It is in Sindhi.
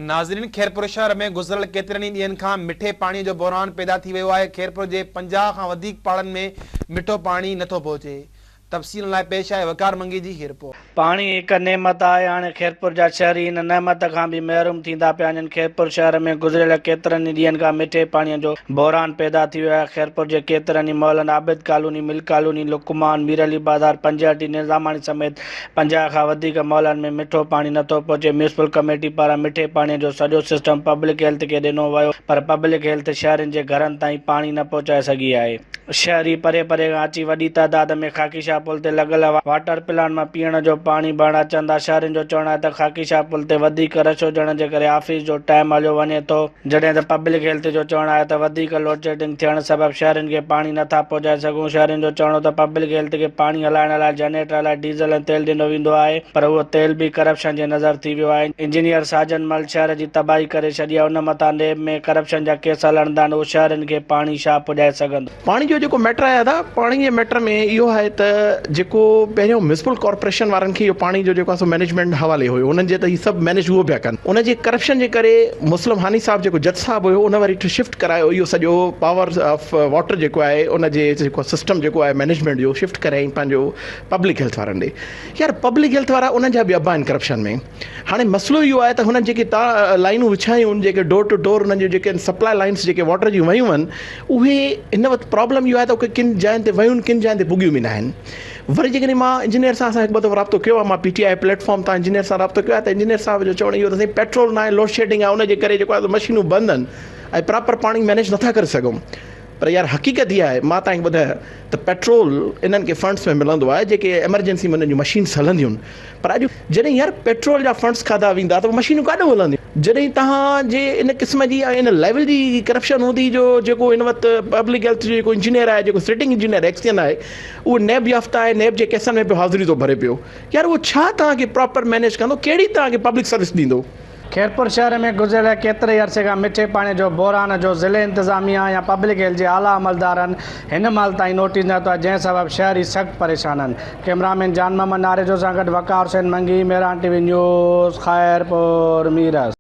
ناظرين خيرپور شهر ۾ گذريل ڪيترن ئي ڏينهن کان مٺي پاڻي جو بحران پيدا ٿي ويو آهي خيرپور جي 50 کان وڌيڪ پاڙن ۾ مٺو پاڻي نٿو پهچي تفصيل لاء پيش آهي وقار منگي جي هي رپورٽ. پاڻي هڪ نعمت آهي، هاڻي خيرپور جا شهري ان نعمت کان به محروم ٿيندا پيا وڃن، خيرپور شهر ۾ گذريل ڪيترن ئي ڏينهن کان مٺي پاڻي جو بحران پيدا ٿي ويو آهي، خيرپور جي ڪيترن ئي محلن عابد ڪالوني، مل ڪالوني، لقمان، ميرعلي بازار، پنجهٽي، نظاماڻي سميت 50 کان وڌيڪ محلن ۾ مٺو پاڻي نٿو پهچي، ميونسپل ڪميٽي پاران مٺي پاڻي جو سڄو سسٽم پبلڪ هيلٿ کي ڏنو ويو پر پبلڪ هيلٿ شهرين جي گهرن تائين پاڻي نه پهچائي سگهي آهي. شهري پري پري کان اچي وڏي تعداد ۾ خاڪي شاهه پل تي لڳل واٽر پلانٽ مان پيئڻ جو پاڻي ڀرڻ اچن ٿا، شهرين جو چوڻ آهي ته خاڪي شاهه پل تي وڌيڪ رش هجڻ جي ڪري آفيس جو ٽائيم هليو وڃي ٿو، جڏهن ته پبلڪ هيلٿ جو چوڻ آهي ته وڌيڪ لوڊشيڊنگ ٿيڻ سبب شهرين کي پاڻي نه ٿا پهچائي سگهون، شهرين جو چوڻ هو ته پبلڪ هيلٿ کي پاڻي هلائڻ لاء جنريٽر لاء ڊيزل ۽ تيل ڏنو ويندو آهي پر اهو تيل به ڪرپشن جي نظر ٿي ويو آهي، انجنيئر ساجن مل شهر جي تباهي ڪري ڇڏي آهي ان مٿان نيب ۾ ڪرپشن جا ڪيس هلن ٿا اهو شهرين کي پاڻي ڇا پڄائي سگهندو. پاڻي جو جيڪو ميٽر آهي ادا پاڻي جي ميٽر ۾ اهو آهي ته جيڪو پهريون ميونسپل ڪارپوريشن وارن کي اهو پاڻي جو جيڪو آهي سو مئنيجمينٽ حوالي هيو انهن جي ته هي سڀ مئنيج اهو پيا ڪن ان جي ڪرپشن جي ڪري مسلم هاني صاحب جيڪو جج صاحب هيو ان وري شفٽ ڪرايو اهو سڄو پاور آف واٽر جيڪو آهي ان جي جيڪو سسٽم جيڪو آهي مئنيجمينٽ جو شفٽ ڪرايائين پنهنجو پبلڪ هيلٿ وارن ڏي يار پبلڪ هيلٿ وارا انهن جا به ابا آهن ڪرپشن ۾ هاڻي مسئلو اهو آهي ته هنن جيڪي تا لائنون وڇايون جيڪي ڊور ٽو ڊور انهن جون جيڪي سپلاء لائنس جيڪي واٽر جون ويون آهن اهي هن وقت پرابلم اهو آهي ته اهي ڪن جاين تي ويون ڪن جاين تي پڳيون به ناهن وري جيڪڏهن مان انجنيئر سان اسان هڪ ٻه دفعو رابطو ڪيو آهي مان پي ٽي آء پليٽ فارم تان انجنيئر سان رابطو ڪيو آهي ته انجنيئر صاحب جو چوڻ اهو ته سائين پيٽرول ناهي لوڊ شيڊنگ آهي ان جي ڪري جيڪو آهي مشينون بند آهن ۽ پراپر پاڻي مينيج نٿا ڪري سگهون پر يار حقيقت اها آهي مان توهان کي ٻڌايان ته پيٽرول انهن کي فنڊس ۾ ملندو آهي جيڪي ايمرجنسي ۾ انهن جون مشينس هلنديون آهن پر اڄ جڏهن يار پيٽرول جا فنڊس کاڌا ويندا ته مشينون ڪاڏو هلنديون جڏهن توهان جي ان قسم جي ۽ ان ليول جي ڪرپشن هوندي جو جيڪو هن وقت پبلڪ هيلٿ جو جيڪو انجنيئر آهي جيڪو سٽنگ انجنيئر ايڪسين آهي اهو نيب يافته آهي نيب جي ڪيسن ۾ پيو حاضري ٿو ڀري پيو يار اهو ڇا توهان کي پراپر مينيج ڪندو ڪهڙي توهان کي پبلڪ سروس ڏيندو. خيرپور شهر ۾ گذريل ڪيتري ئي عرصي کان مٺي پاڻي جو بحران جو ضلعي انتظاميا يا پبلڪ هيلٿ جي اعليٰ عملدارن هن مهل تائين نوٽيس نه ورتو آهي جنهن سبب شهري سخت پريشان آهن ڪئميرا مين جان محمد ناريجو سان گڏ Waqar Hussain Mangi, Mehran T V news, Khairpur Mirs.